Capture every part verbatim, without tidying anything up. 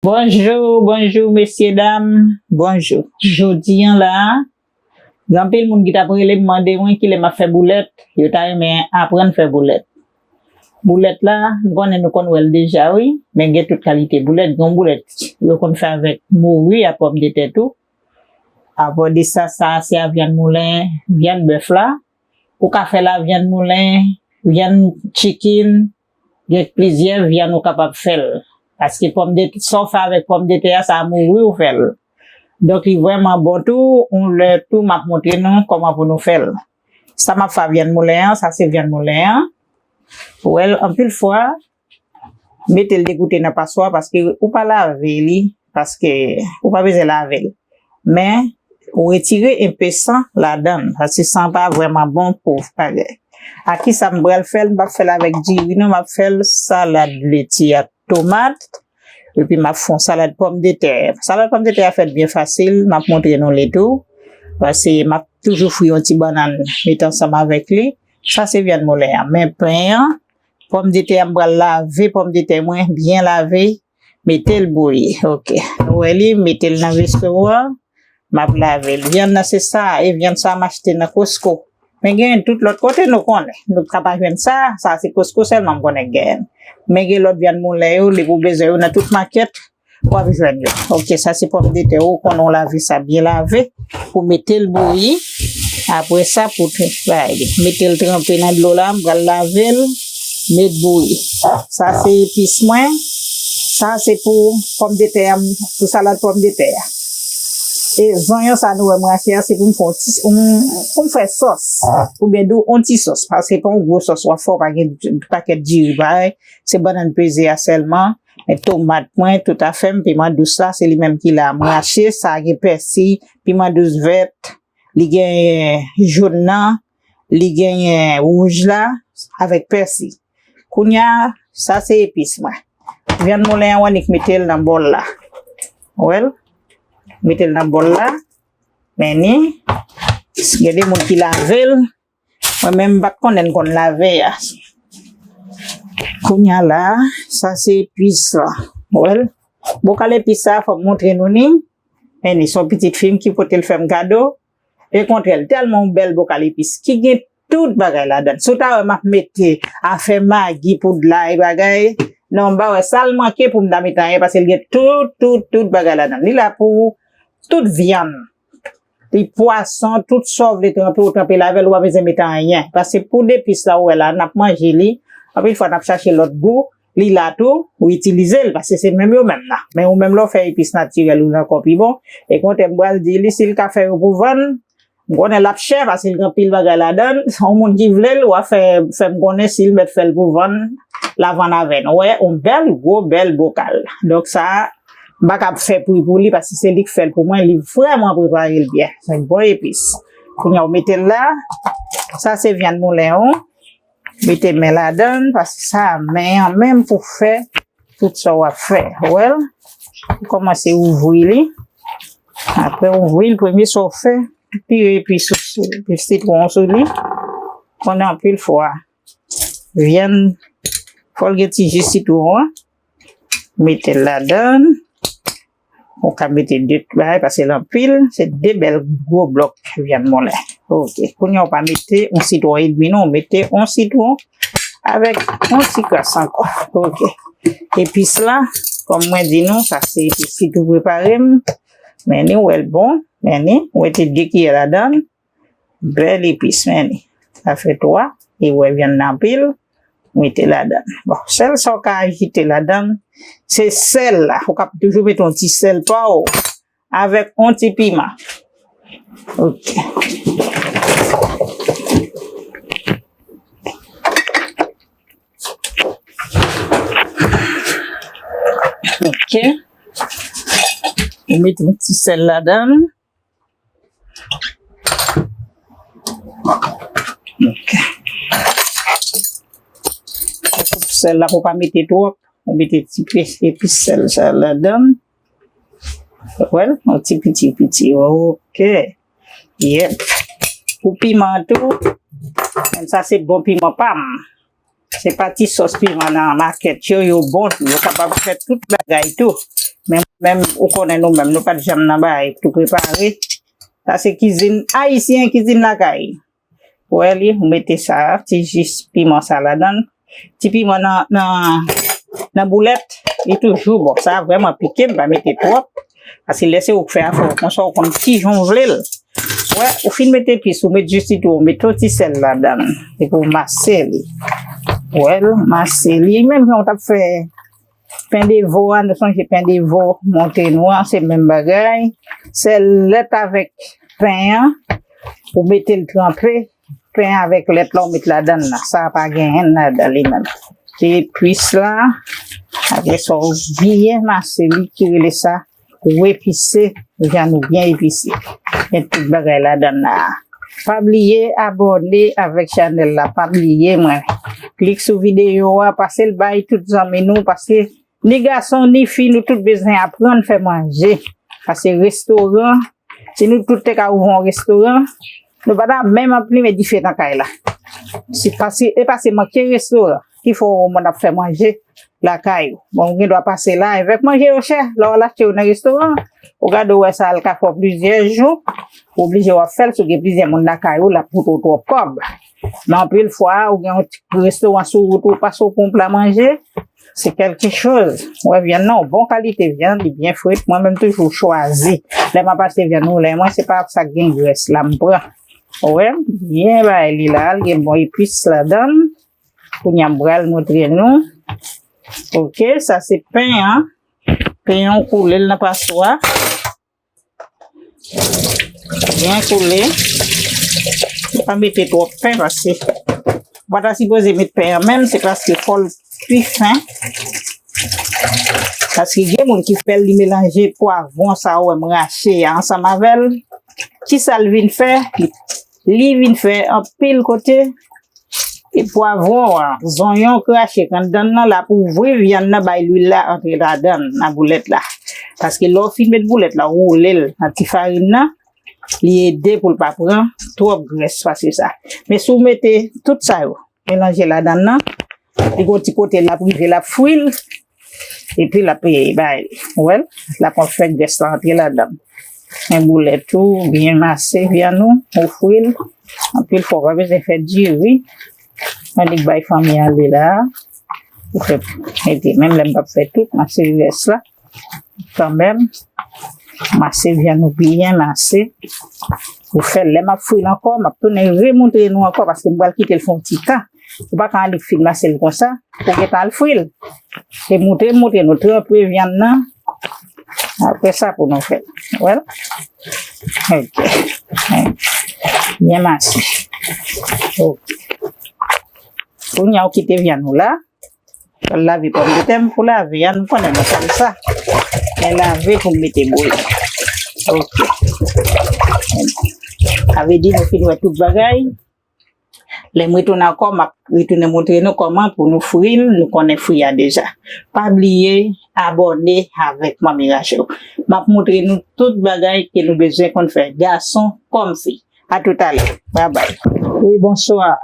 Bonjou, bonjou, mesye, dam, bonjou. Jodi a la, gen anpil moun ki t ap rele m mande mwen kilè m ap fè boulèt, yo ta renmen aprann fè boulèt. Boulèt la, m konnen nou konn wè l deja, wi, men gen tout kalite boulèt. Gen yon boulèt, yo konn fè avèk mori ak pòmdetè tou. Apre de sa, sa a se a vyann moulen, vyann bèf la. Ou ka fè l a vyann moulen, vyann chicken, gen plizyè vyann ou kapab fè l. Paske pòmdetè, sa w fè avèk pòmdetè a, sa a mori ou fè l. Donk, li vrèman bon tou, yon lè tou, m ap montre nou kòman pou nou fè l. Sa m ap fè a vyann moulen an, sa se vyann moulen an. Ou wè l, anpil fwa, mete l degoute nan paswa paske ou pa lave li, paske ou pa bezwen lave l. Men, ou retire enpe san ladan l, paske san pa vrèman bon pou bagay. A ki sa m pral fè l? M p ap fè l avèk diri, non, m ap fè l salad leti ak tomat, epi m ap fè yon salad pòmdetè. Salad pòmdetè a fèt byen fasil, m ap montre nou li tou, paske m ap toujou fri yon ti bannann, mete ansanm avèk li. Sa se vyann moulen an. Men pen an, pòmdetè a, m pral lave pòmdetè mwen, byen lave, mete l bouyi. Ok. Nou wè li, mete l nan veso a. M ap lave l. Vyann nan se sa, e vyann sa a m achte nan Costco. Men genyen tout lòt kote nou konnen. Nou ka pa jwenn sa, sa se Costco sèlman m konnen k genyen l. Men gen lòt vyann moulen yo, depi w bezwen yo nan tout makèt, w ap jwenn yo. Ok, sa se pòmdetè ou konnen w lave sa byen lave pou mete l bouyi. Apre sa, pou t-, bay li. Mete l tranpe nan dlo la, m pral lave l, met bouyi. Sa se epis mwen. Sa se pou pòmdetè a, pou salad pòmdetè a. E zonyon sa nou wè m rache a, se pou m fè yon ti, yon, pou m fè sòs. Oubyen di w yon ti sòs, paske se pa yon gwo sòs w ap fè, w pa gen pakèt diri, pa, se bannann peze a sèlman. Men tomat mwen, tout afè m, piman dous la, se li menm ki la. M rache, sa gen pèsi, piman dous vèt, li genyen jòn nan, li genyen wouj la, avèk pèsi. Kounye a, sa se epis mwen. Vyann moulen an, w annik mete l nan bòl la. Ou wè l? Mete l nan bòl la. Men ni, gen de moun ki lave l. Mwen menm, m pa t konnen n konn lave a. Kounye a la, sa se epis la. Ou wè l? Bokal epis sa, fò m montre nou ni. Men ni, se yon pitit fi m ki pote l fè m kado. Ekontrè, l tèlman yon bèl bokal epis ki gen tout bagay ladan l. Si w ta wè m ap mete afè magi, poud lay, bagay, non, m pa wè sa l manke pou m ta mete anyen, paske l gen tout, tout, tout bagay ladan l. Li la pou tout vyann. Li pwason, tout sa w vle tranpe, ou tranpe l avè l, ou pa bezwen mete anyen. Paske poud epis la, ou wè la, n ap manje li. Anpil fwa, n ap chache lòt gou. Li la tou, ou itilize l, paske se menm yo menm nan. Men ou menm lè w fè epis natirèl ou l ankò pi bon. Ekontrè, m pral di li si l ka fè yo pou vann. M konnen l ap chè, paske l gen anpil bagay ladan l. Se yon moun ki vle l, w a fè, fè m konnen si l mèt fè l pou vann, l a vann avè n. Ou wè, yon bèl, gwo, bèl bokal. Donk sa, m pa kab fè pri pou li, paske se li k fè l pou mwen, li vrèman prepare l byen. Se yon bon epis. Kounye a, ou mete l la. Sa se vyann moulen ou. Mete men ladan l, paske sa a men an menm pou fè tout sa w ap fè. Ou wè l? Ou kòmanse ouvri li. Apre ouvri l, premye sa w fè, pire epis sou, sitwon sou li. Konnen anpil fwa, vyann, fò l gen ti ji sitwon an. Mete l ladan l. Ou ka mete de bagay, paske l anpil, se de bèl gwo blòk vyann moulen. Ok, kounye a ou pa mete yon sitwon edmi non, ou mete yon sitwon avèk yon ti kras ankò. Ok, epis la, kòm mwen di nou, sa se epis ki tou prepare m. Men ni, ou wè l bon, men ni, ou mete de kiyè ladan l. Bèl epis, men li. Sa fè twa. E wè vyann nan anpil, mete ladan. Bon, sèl sa w ka ajoute ladan, se sèl la. Ou ka toujou mete yon ti sèl pa w avèk yon ti piman. Ok. Ok. Ou mete yon ti sèl ladan. Ok. Ou koup sèl la pou pa mete twòp. Ou mete ti pe epis sèl sa ladan. Wè l, yon ti piti piti. Ok. Yep. Pou piman tou, men sa se bon piman pa m. Se pa ti sòs piman nan makèt yo, yo bon, yo kapab fè tout bagay tou. Men, men ou konnen nou menm, nou pa t janm nan bagay tou prepare. Sa se kizin ayisyen, kizin lakay. Ou wè li, ou mete sa, ti jis piman sa ladan. Ti piman nan, nan, nan boulèt, li toujou bon. Sa vrèman pike, m pa mete twòp. Paske lè se ou k fè afè w konsa, ou konn kijan w vle l. Wè, ou fin mete epis, ou met jis sitwon, ou met yon ti sèl ladan. Epi ou mase li. Wè, mase li. Menm jan w t ap fè pen de vo a, nou sonje pen de vo montre nou an, se menm bagay. Sèl lèt avèk pen an, ou mete l tranpe, pen avèk lèt la, ou met ladan l la. Sa pa gen anyen ladan li menm. Se epis la, apre sa, ou byen mase li, ki rele sa, ou epise, vyann ou byen epise. Gen tout bagay ladan l la. Pa bliye abòne avèk chanèl la, pa bliye mwen. Klik sou videyo a, pase l bay tout zanmi nou, paske ni gason, ni fi, nou tout bezwen aprann fè manje. Paske restoran, si nou tout te ka ouvri yon restoran, nou pa ta menm ap limen dife nan kay la. Se paske, e pa se manke restoran ki fè yon moun ap fè manje lakay ou. Bon, ou gen dwa pase la, avèk manje yo chè, lè w al achte yo nan restoran, ou gade w wè sa al ka fè w plizyè jou, ou oblije w ap fè l, si w gen plizyè moun lakay ou, l ap koute w twòp kòb. Men anpil fwa, ou gen yon ti restoran sou wout ou, pase w pran yon pla manje, se kèlke choz. Ou wè vyann nan, yon bon kalite vyann, li byen frit. Mwen menm toujou chwazi. Lè m ap achte vyann woulè mwen, se pa sa k gen grès la m pran. Ou wè, byen bagay li la, li gen bon epis ladan l. Kounye a m pral montre nou. Ok, sa se pen an. Pen an, ou koule l nan paswa. Byen koule. Pa mete twòp pen paske ou pa ta sipoze met pen an menm, se paske fò l pi fen. Paske gen moun ki fè l, li melanje pwavwon sa ou wè m rache a ansanm avè l. Kisa l vin fè? Li, li vin fè anpil kote. E pwavwon an, zonyon krache k anndan l nan, l ap ouvri vyann nan, bay lwil la antre ladan l, nan boulèt la. Paske lè w fin met boulèt la, ou woule l nan ti farin nan, li ede pou l pa pran twòp grès pase sa. Men si w mete tout sa yo, melanje ladan l nan, li gon ti kote l ap rive, l ap fri l, epi l ap, e, bay, ou wè l, l ap fè grès la antre ladan l. Men boulèt ou, byen mase vyann ou, ou fri l. Anpil fwa, w pa bezwen fè diri. Mwen li k bay fanmi ale la. Ou fè, mete, menm lè m p ap fè tout, mase rès la. Kanmenm, mase vyann ou byen mase. Ou fè, lè m ap fri l ankò, m ap tounen remontre nou ankò, paske m pral kite l fè yon ti tan. Ou pa ka annik fin mase l konsa, pou gentan al fri l. Se montre, montre nou tranpe vyann nan. Apre sa pou nou fè l. Wè l? Ok. Byen mase. Ok. Kounye a ou kite vyann ou la. Pral lave pòmdetè m pou lave a, nou konnen nou fè l sa. Men lave pou m mete bouyi. Ok. Sa vle di nou fin wè tout bagay. Lè m retounen ankò, m ap retounen montre nou kòman pou nou fri l, nou konnen fri a deja. Pa bliye abòne avèk Manmi Rachel. M ap montre nou tout bagay ke nou bezwen konn fè, gason kòm fi. A toutalè. Babay. Wi, bonswa.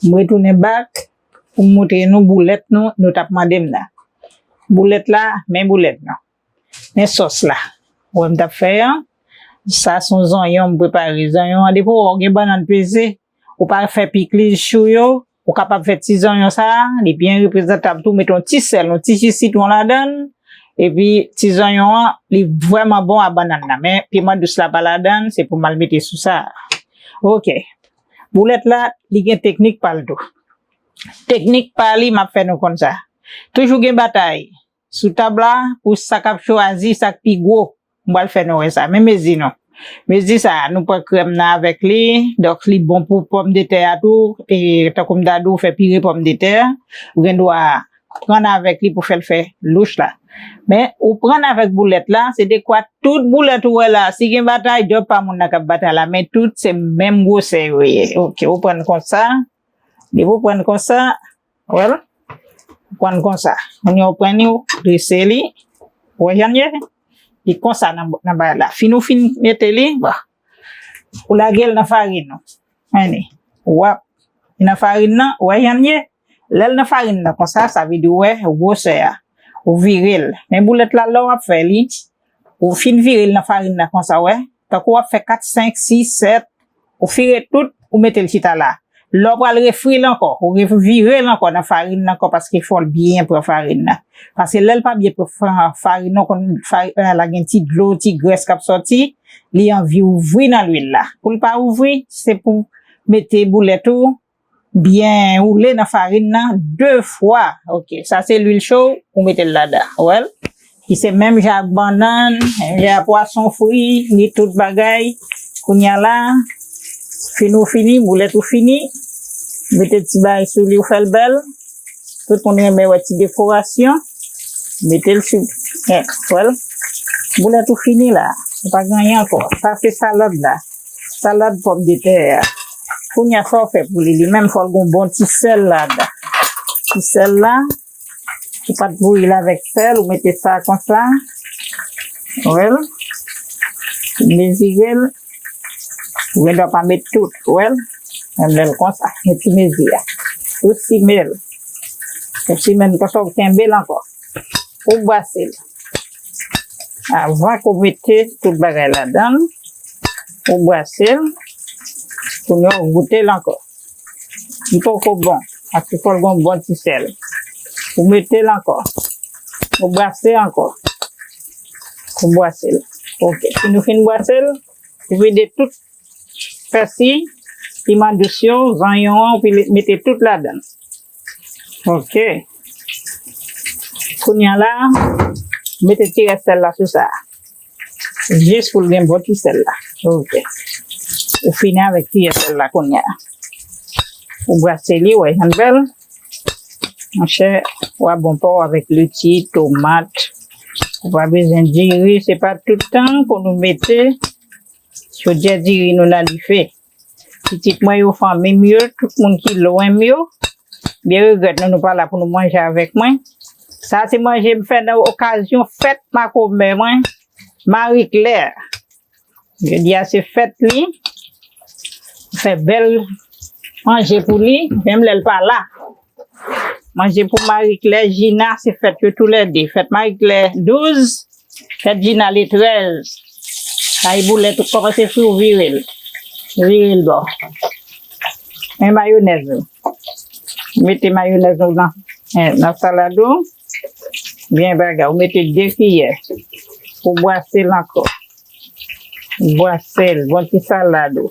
M retounen back pou m montre nou boulèt nou, nou t ap mande m nan. Boulèt la, men boulèt nou. Men sòs la. Ou wè m t ap fè an. Sa se yon zonyon m prepare. Zonyon an, depi w wè w gen bannann peze, ou pa fè pikliz chou yo, ou kapab fè ti zonyon sa a, li byen reprezantab tou, mete yon ti sèl, yon ti ji sitwon ladan l, epi ti zonyon an, li vrèman bon a bannann nan. Men piman dous la pa ladan l, se pou m al mete sou sa a. Ok. Boulèt la, li gen teknik pa l tou. Teknik pa li, m ap fè nou konn sa. Toujou gen batay sou tab la pou sa k ap chwazi sa k pi gwo. M pral fè nou wè sa. Men mezi nou. Mezi sa a, nou pran krèm nan avèk li. Donk, li bon pou pòmdetè a tou. E tankou m ta di w, fè pire pòmdetè. Ou gen dwa pran avèk li pou fè l fè louch la. Men, ou pran avèk boulèt la, se dekwa tout boulèt ou wè la. Si gen batay, djòb pa moun nan k ap batay la. Men tout se menm gwosè yo ye. Ok, ou pran konsa. Depi w pran konsa, wè l? Ou pran konsa. Kounye a ou pran li, ou drese li. Ou wè jan l ye? Li konsa nan, nan bagay la. Fin ou fin mete li, bon. Ou lage l nan farin ou. Anni. W ap, li nan farin nan, ou wè jan l ye? Lè l nan farin nan konsa, sa vle di w wè gwosè a. Ou vire l. Men boulèt la, lè w ap fè li, ou fin vire l nan farin nan konsa, wè. Tankou w ap fè kat, senk, sis, sèt, ou fire tout, ou mete l chita la. Lè w pral refri l ankò, ou revire l ankò nan farin nan ankò paske fò l byen pran farin nan. Paske lè l pa byen pran farin nan, ou konn farin la gen ti dlo, ti grès k ap sòti, li anvi ouvri nan lwil la. Pou l pa ouvri, se pou mete boulèt ou byen woule nan farin nan de fwa. Ok, sa se lwil cho, ou mete l ladan. Ou wè l? Ki se menm jan ak bannann, menm jan ak pwason fri, li tout bagay. Kounye a la, fin ou fini, boulèt ou fini. Mete ti bagay sou li, ou fè l bèl. Tout moun renmen wè ti dekorasyon. Mete l sou, eh, wè l. Boulèt ou fini la. Ou pa gen anyen ankò. Sa se salad la. Salad pòmdetè a. Kounye a, sa w fè pou li, li menm fò l gon bon ti sèl ladan. Ti sèl la, ou pa t bouyi l avèk sèl, ou mete sa konsa. Wè l. Mezire l. Ou gen dwa pa met tout, wè l. Menm lè l konsa, gen ti mezi a. Ou simen l. Ou simen l konsa, ou kenbe l ankò. Ou bwase l. Avan ke w mete tout bagay ladan l, ou bwase l, kounye a w goute l ankò. Li poko bon, paske fò l gon bon ti sèl. Ou mete l ankò. Ou bwase ankò. Ou bwase l. Ok, si nou fin bwase l, ou vide tout pèsi, piman dous yo, vanyon an, ou pi mete tout ladan l. Ok. Kounye a la, mete ti rès sèl la sou sa. Jis pou l gen bon ti sèl la. Ok. Ou fini avèk ti rès sèl la kounye a. Ou bwase li, wè, jan l bèl. Monchè, w a bon pa w avèk leti, tomat. Ou pa bezwen diri, se pa tout tan pou nou mete chodyè diri nou nan dife. Pitit mwen yo, fanmi m yo, tout moun ki lwen m yo, byen regrèt nou, nou pa la pou nou manje avèk mwen. Sa se manje m fè nan okazyon fèt makomè mwen, Marie Claire. Jodi a se fèt li. M fè bèl manje pou li, menm lè l pa la. Manje pou Marie Claire, Gina, se fèt yo toulède. Fèt Marie Claire douz, fèt Gina le trèz. Kay boulèt ou kòmanse fri, ou vire l. Vire l bò. Men mayonèz ou. Mete mayonèz ou nan, eh, nan salad ou. Byen bagay, ou mete de kiyè. Ou bwase l ankò. Ou bwase l, bon ti salad ou.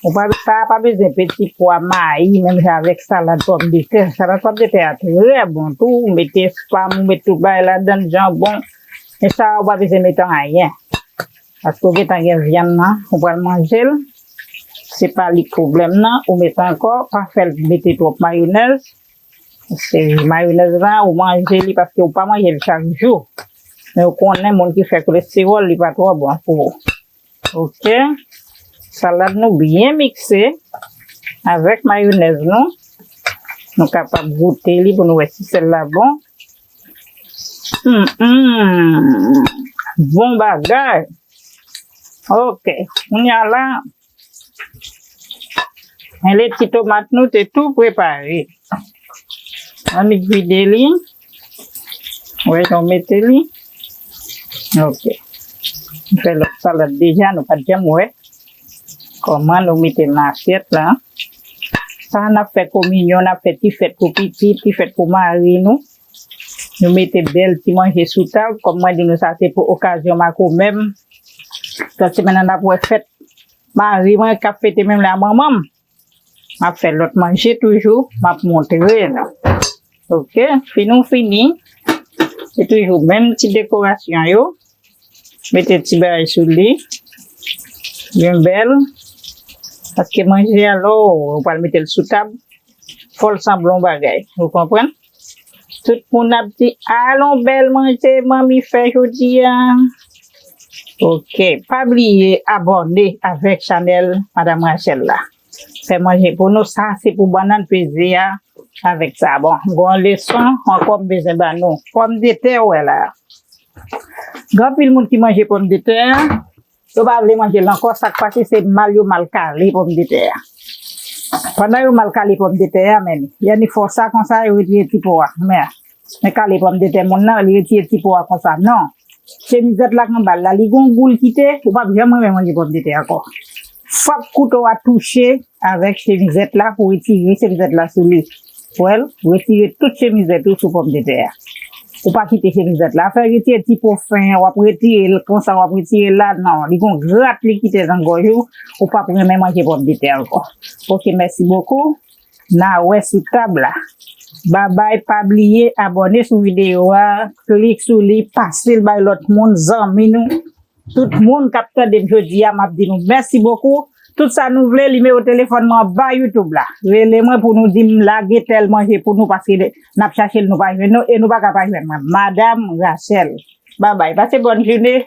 Ou pa, sa pa bezwen peti pwa, mayi, menm jan avèk salad pòmdetè. Salad pòmdetè a trè bon tou. Ou mete spam, ou mete tout bagay ladan, janbon. Men sa a, ou pa bezwen mete anyen. Paske ou gentan gen vyann nan, ou pral manje l. Se pa li k pwoblèm nan, ou mete ankò, pa fè l mete twòp mayonèz. Se mayonèz la, ou manje li paske ou pa manje l chak jou. Men ou konnen moun ki fè kolestewòl, li pa twò bon pou ou. Ok. Salad nou byen mikse avèk mayonèz nou. Nou kapab goute li pou nou wè si sèl la bon. Hmm, hmm. Bon bagay. Ok. Kounye a la, men leti tomat nou te tou prepare. Annik vide li. Wè, jan w mete li. Ok. M fè lòt salad deja, nou pa t janm wè kòman nou mete l nan asyèt la. Sa n ap fè kominyon, n ap fè ti fèt pou pitit, ti fèt pou mari nou. Nou mete bèl ti manje sou tab. Kòm mwen di nou, sa se pou okazyon makomè m. Lòt semèn nan, n ap wè fèt mari mwen k ap fete menm lè a manman m. M ap fè lòt manje toujou, m ap montre nou. Ok, fin ou fini. Se toujou menm ti dekorasyon yo. Mete ti bagay sou li. Byen bèl. Paske manje a, lè w pral mete l sou tab, fò l sanble yon bagay. Ou konprann? Tout moun ap di, "Alon, bèl manje manmi fè jodi a." Ok, pa bliye abòne avèk chanèl Madam Rachel la. Fè manje pou nou, sa se pou bannann peze a avèk sa. Bon, gon leson ankò m bezwen ba nou. Pòmdetè, ou wè la. Gen anpil moun ki manje pòmdetè a, yo pa vle manje l ankò, sa k pase se mal yo mal kale pòmdetè a. Pandan yo mal kale pòmdetè a, men li annik fè w sa konsa, yo retire ti po a. Men, men kale pòmdetè moun nan, li retire ti po a konsa. Non. Chemizèt la k anba l la, li gon gou l kite, ou p ap janm renmen manje pòmdetè ankò. Fòk kouto a touche avèk chemizèt la pou retire chemizèt la sou li. Wè l, retire tout chemizèt ou sou pòmdetè a. Ou pa kite chemizèt la. Afè retire ti po fen an, w ap retire l konsa, w ap retire l la, non. Li gon grat li kite nan gòj ou, ou p ap renmen manje pòmdetè ankò. Oke, mèsi bokou. N a wè sou tab la. Babay, pa bliye abòne sou videyo a, klik sou li, pase l bay lòt moun, zanmi nou. Tout moun k ap tande m jodi a, m ap di nou mèsi bokou. Tout sa nou vle, nimewo telefòn mwen anba YouTube la. Rele mwen pou nou di m lage tèl manje pou nou, paske n ap chache l, nou pa jwenn nou, e nou pa ka pa jwenn mwen. Madam Rachel. Babay, pase bòn jounen.